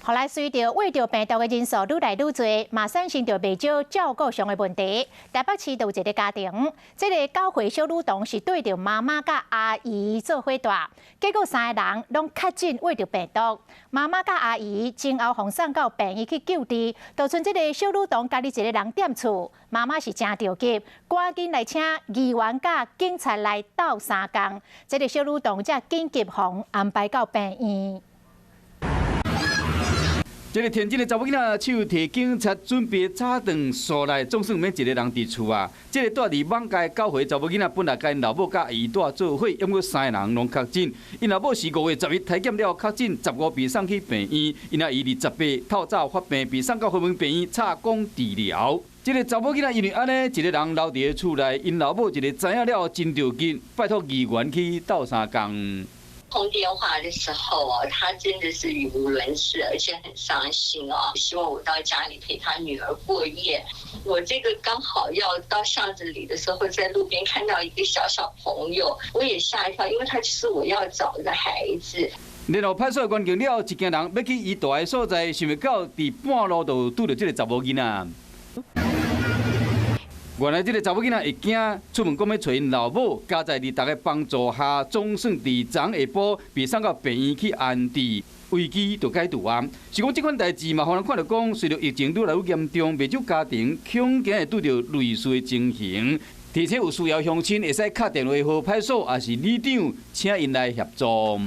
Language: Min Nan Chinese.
後來隨著患著病毒的人數愈來愈濟，嘛產生著袂少照顧上的問題。台北市就有一个家庭，這个9歲小女童是綴著媽媽佮阿姨做伙蹛，結果三個人攏確診患著病毒。媽媽佮阿姨前後予送到病院去救治，就賰這个小女童家己一个人踮厝，媽媽是誠著急，趕緊來請議員佮警察來鬥相共，這个小女童才緊急予安排到病院。這个天真的查某囡仔手提警察準備早頓素來，總算免一个人佇厝啊。這个蹛佇艋舺9歲查某囡仔本來佮𪜶老母佮阿姨蹛做伙，毋過三个人攏確診。𪜶老母是5月11篩檢了確診，15被送去病院。𪜶阿姨28透早發病，被送到雲門病院插管治療。這个查某囡仔因為按呢一个人留佇厝內，𪜶老母一个知影了真著急，拜託議員去鬥相共。通電話的時候哦，他真的是語無倫次，而且很傷心哦。希望我到家裡陪他女兒過夜。我這個剛好要到巷子裡的時候，在路邊看到一個小小朋友，我也嚇一跳，因為他就是我要找的孩子。然後派出所關警了，一行人欲去伊蹛的所在，想袂到佇半路就拄著這个查某囡仔。原來這个查某囡仔會驚，出門講欲揣𪜶老母，佳哉佇逐家幫助下，總算佇昨下晡被送到病院去安置，危機就解除啊。是講這款代誌嘛，予人看著講，隨著疫情愈來愈嚴重，袂少家庭恐驚會拄著類似的情形。提醒有需要鄉親會使敲電話予派出所，抑是里長，請𪜶來協助。